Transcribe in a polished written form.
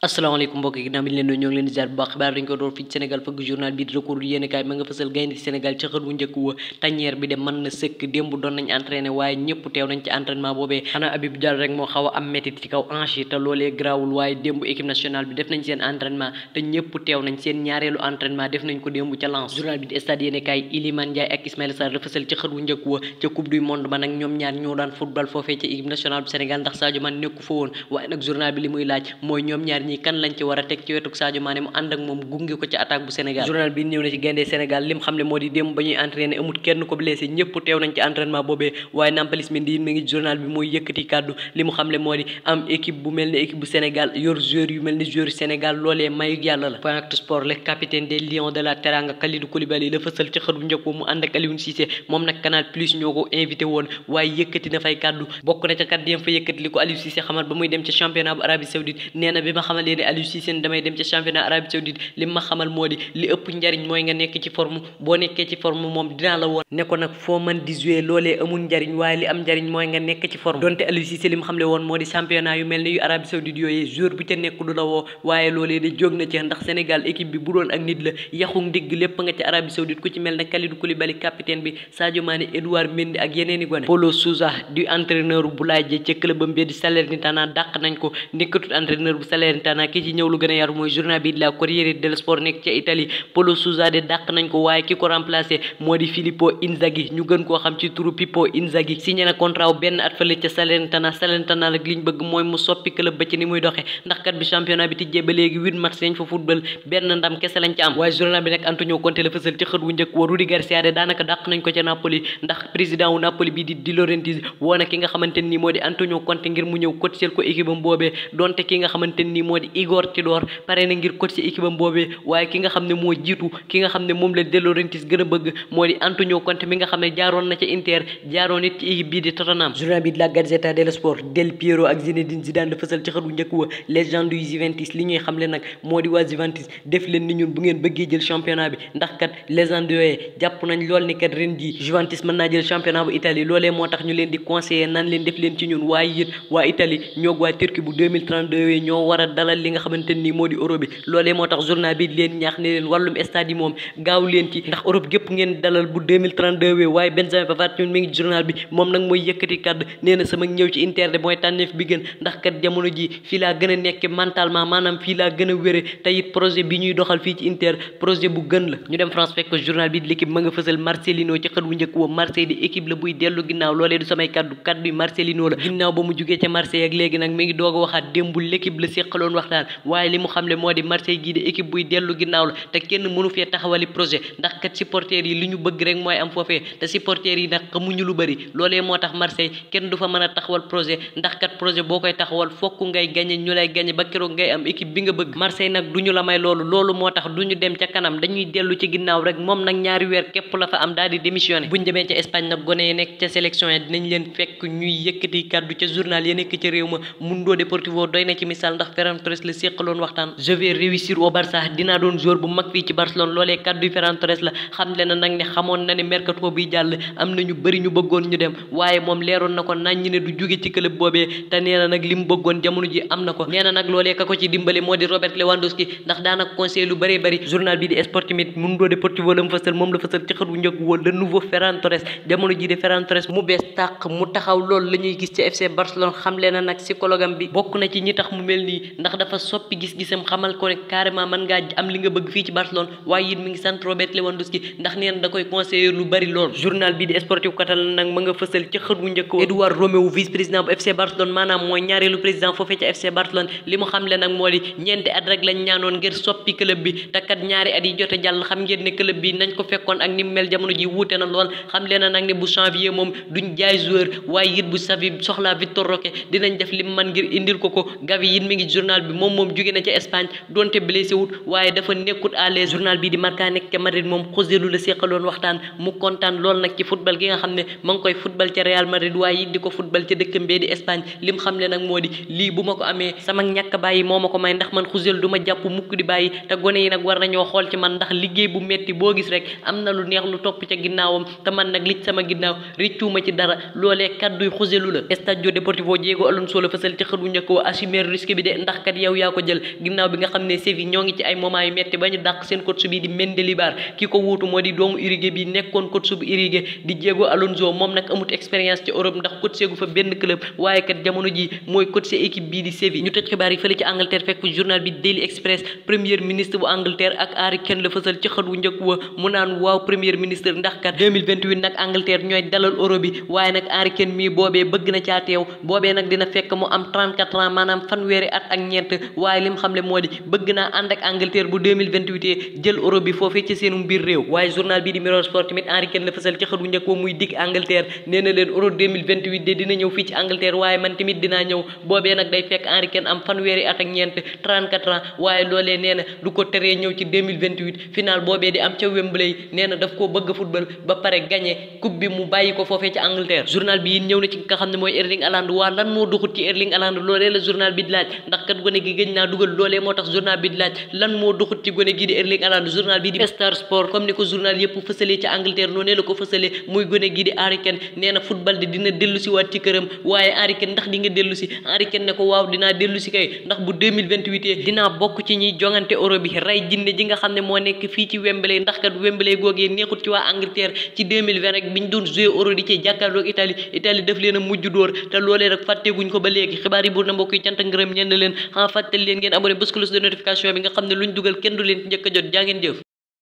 asalaamaaleykum mbokk yi ginnaaw bi ñu leen doon ñoo ngi leen di ziar bu baax xibaar dañ ko door fii ci Sénégal fëgg journal bi di record yéenekaay ma nga fësal gaynde ci Sénégal ci xët wu njëkk wa tanière bi de mën na sëkk démb doon nañ entraîné waaye ñëpp teew nañ ci entraînement boobee xanaa Habib Diallo rek moo xaw a am métit ci kaw hanche yi te loolee garaawul waaye démb équipe nationale bi def nañ seen entraînement te ñëpp teew nañ seen ñaareelu entraînement def nañ ko démb ca Lens journal bi di stade yéenekaay Iliman Ndiaye ak Ismaïla Sarr la fësal ci xët wu njëkk wa ca coupe du monde ba nag ñoom ñaar ñoo daan football foofee ca équipe nationale bu Sénégal ndax Sadio Mané nekku fa woon waaye nag journal bi li muy laaj mooy ñoom ñaar ñi kan lañ ci war a teg ci wetuk Sadio Mané mu ànd ak moom gunge ko ci attaque bu Sénégal journal bi ñëw na ci gaynde Sénégal lim xam ne moo di démb ba ñuy entraîné amul kenn ko blessé ñëpp teew nañ ci entraînement boobee waaye Nampalys Mendy mi ngi journal bi mooy yëkkati kàddu li mu xam ne moo di am équipe bu mel ni équipe bu Sénégal yor joueur yu mel ni joueur Sénégal loolee mayu yàlla la point actu sport le capitaine des Lions de la Teranga Kalidou Koulibaly la fësal ci xët bu njëkk mu ànd ak Aliou Cissé moom nag Canal Plus ñoo ko invité woon waaye yëkkati na fay kàddu bokk na ca kàddu yam fa yëkkati li ko Aliou Cissé xamal ba muy dem ca championnat bu Arabie Saoudite nee na bi ma xamalee ne Aliou Cissé damay dem ca championnat Arabie Saoudite li ma xamal moo di li ëpp njariñ mooy nga nekk ci forme boo nekkee ci forme moom dinaa la woon ne ko nag foo mën di jouer loolee amul njariñ waaye li am njariñ mooy nga nekk ci forme donte Aliou Cissé li mu xamle woon moo di championnat yu mel ni yu Arabie Saoudite yooyu joueur bu ca nekk du la woo waaye loolee de jóg na ci ndax Sénégal équipe bi bu doon ak nit la yaxu ndigg lépp nga ci Arabie Saoudite ku ci mel ne Kalidou Koulibaly capitaine bi Sadio Mané Edouard Mendy ak yeneen i gone Paulo Sousa du entraîneur Boulaye Dia ca clubam bi di Salernitana dàq nañ ko nekkatut entraîneur bu Salernitana ki ci ñëw lu gën a yaru mooy journal bi la Corriere dello Sport nekk ca Italie Paulo Sousa de dàq nañ ko waaye ki ko remplacé moo di Filippo Inzaghi ñu gën koo xam ci turu Pippo Inzaghi signé na contrat wu benn at fële ca Salernitana nag liñ bëgg mooy mu soppi club ba ci ni muy doxe ndax kat bi championnat bi tijjee ba léegi 8 match lañ fa football benn ndam kese lañ ci am waaye journal bi nag Antonio Conte la fësal ci xët wu njëkk wa Rudi Garcia de daanaka dàq nañ ko ca Napoli ndax président wu Napoli bi di Di Laurentiis woo na ki nga xamante nii moo di Antonio Conte ngir mu ñëw coacher ko équipe am boobee donte ki nga xamante nii moo di Igor Tudor pare na ngir coacher équipe am boobee waaye ki nga xam ne moo jiitu ki nga xam ne moom la De Laurentiis gën a bëgg moo di Antonio Conte mi nga xam ne jaaroon na ca Inter jaaroon it ci équipe bii di Tottenham journal bi de la Gazzetta dello Sport Del Piero ak Zinedine Zidane la fësal ci xët wu njëkk wa légende yu Juventus li ñuy xam le nag moo di waa Juventus def leen ni ñun bu ngeen bëggee jël championnat bi ndax kat légende yooyee jàpp nañ lool ni kat ren jii Juventus mën naa jël championnat bu Italie loolee moo tax ñu leen di conseiller nan leen def leen ci ñun waaye it waa Italie ñoog waa Turquie bu 2032 yooyu ñoo war a dalal li nga xamante nii moo di Euro bi loolee moo tax journal bi leen ñaax ne leen wàllum stade yi moom gaaw leen ci ndax Europe gépp ngeen dalal bu 2032 wee waaye Benjamin Pavard ñun mi ngi journal bi moom nag mooy yëkkati kàddu nee na sama ñëw ci Inter de mooy tànneef bi gën ndax kat jamono ji fii laa gën a nekke mentalement maanaam fii laa gën a wére te it projet bi ñuy doxal fii ci Inter projet bu gën la ñu dem France fekk journal bi l'équipe ma nga fësal Marcelino ci xët wu njëkk woo Marseille di équipe la buy dellu ginnaaw loolee du samay kaddu yi Marcelino la ginnaaw ba mu jugee ca Marseille ak léegi nag mi ngi doog a waxaat démbul l'équipe la séqaloon waxtaan waaye li mu xamle moo di Marseille gii de équipe buy dellu ginnaaw la te kenn mënu fee taxawali projet ndax kat supporters yi li ñu bëgg rek mooy am foofee te supporters yi nag xamuñu lu bëri loolee moo tax Marseille kenn du fa mën a taxawal projet ndax kat projet boo koy taxawal fokk ngay gagné ñu lay gagné ba keroog ngay am équipe bi nga bëgg Marseille nag du ñu la may loolu moo tax du ñu dem ca kanam dañuy dellu ci ginnaaw rek moom nag ñaari weer képp la fa am daal di démissionné buñ demee ca Espagne nag gone yi nekk ca sélection yi dinañ leen fekk ñuy yëkkati kàddu ca journal ya nekk ca réew ma Mundo Deportivo doy na ci misaal ndax Ferran Torres la séqaloon waxtaan je vais réussir au Barça dinaa doon joueur bu mag fii ci Barcelone loolee kàddu Ferran Torres la xam le na nag ne xamoon na ne mercato bi jàll am na ñu bëri ñu bëggoon ñu dem waaye moom leeroon na ko nañ ñi ne du jóge ci club boobee te nee na nag li mu bëggoon jamono ji am na ko nee na nag loolee ka ko ci dimbale moo di Robert Lewandowski ndax daanaka conseil lu bëree bëri journal bi di Sport tamit Mundo Deportivo la mu fësal moom la fësal ci xët wu njëkk woon le nouveau Ferran Torres jamono ji de Ferran Torres mu bees tàq mu taxaw loolu la ñuy gis ci FC Barcelone xam le na nag psychologue am bi bokk na ci ñi tax mu mel nii ndax dafa soppi gis-gisam xamal ko ne carrément mën ngaa am li nga bëgg fii ci Barcelone waaye it mi ngi sant Robert Lewandowski ndax nee na da koy conseiller lu bari lool journal bi di Sportiu Catalan nag ma nga fësal ci xët wu njëkk Eduard Romeu vice président bu FC Barcelone maanaam mooy ñaareelu président foofee ca FC Barcelone li mu xamle nag moo di ñeenti at rek lañ ñaanoon ngir soppi club bi te kat ñaari at yi jote jàll xam ngeen ne club bi nañ ko fekkoon ak ni mu mel jamono ji wuute na lool xam leen na nag ne bu janvier moom duñ jaay joueur waaye it bu Xavi soxlaa Victor Roque dinañ def lim man ngir indil ko Gavi it mi ngi journal bi moom jóge na ca Espagne donte blessé wut waaye dafa nekkut à l'aise journal bi di Marca nekk ca Madrid moom José Lu la séqaloon waxtaan mu kontaan lool nag ci football gi nga xam ne ma ngi koy football ca Real Madrid waaye it di ko football ca dëkkam bee di Espagne lim xam le nag moo di lii bu ma ko amee sama ñàkk bàyyi moo ma ko may ndax man José Lu du ma jàpp mukk di bàyyi te gone yi nag war nañoo xool ci man ndax liggéey bu metti boo gis rek am na lu neex lu topp ca ginnaawam te man nag li sama ginnaaw rëccuuma ci dara loolee kadduy José Lu la Stadio Deportivo Diego Alonso la fësal ci xët wu njëkk wa assumer risque bi de ndax kat yow yaa ko jël ginnaaw bi nga xam ne Séville ñoo ngi ci ay moment yu metti ba ñu dàq seen coach bi di Mendilibar ki ko wuutu moo di doomu Uruguay bi nekkoon coach bu Uruguay di Diego Alonso moom nag amut expérience ci Europe ndax coach gu fa benn club waaye kat jamono ji mooy coach équipe bii di Séville. ñu tëj xibaar yi fële ci Angleterre fekk fu journal bi Daily Express premier ministre bu Angleterre ak Harry Kane la fësal ci xët wu njëkk wa mu naan waaw premier ministre ndax kat 2028 nag Angleterre ñooy dalal euro bi waaye nag Harry Kane mii boobee bëgg na caa teew boobee nag dina fekk mu am 34 ans maanaam fanweeri at ak ñeent waaye lim xamle moo di bëgg naa ànd ak Angleterre bu 2028 jël euro bi foofee ci seenu mbir réew. waaye journal bi di Mirror Sport tamit Harry Kane la fësal ci xët wu njëkk wa muy dig Angleterre nee na leen euro 2028 de dina ñëw fii ci Angleterre waaye man tamit dinaa ñëw boobee nag day fekk Harry Kane am fanweeri at ak ñeent 34 ans waaye loolee nee na du ko teree ñëw ci 2028 final boobee di am ca Wembley nee na daf koo bëgg football ba pare gagné coupe bi mu bàyyi ko foofee ci Angleterre. journal bi ñëw na ci nga xam ne mooy Erling Haaland waa lan moo duxut ci Erling Haaland loolee la journal bi di laaj ndax kat gone gi gëj naa dugal loolee moo tax journal bi di laaj lan moo duxut ci gone gi di Erling Haaland journal bi di Star Sport comme ni ko journal yëpp fësalee ci Angleterre noonu la ko fësalee muy gone gi di Harry Kane nee na football di dina dellu si waat ci këram waaye Harry Kane ndax di nga dellu si Harry Kane ne ko waaw dinaa dellu si kay ndax bu 2028 dinaa bokk ci ñiy jongante euro bi ray jinne ji nga xam ne moo nekk fii ci Wembley ndax kat Wembley googee neexut ci waa Angleterre ci 2020 rek biñ doon jouer euro di ci jàkkaarloog Italie daf leen a mujj dóor te loolee rek fàtteeguñ ko ba léegi xibaar yi buur na mbokk yi cant ak ngërëm ñeen leen fàttali leen ngeen abonné bës cloche de notification bi nga xam ne luñ dugal kenn du leen ci njëkk a jot jaa ngeen jëf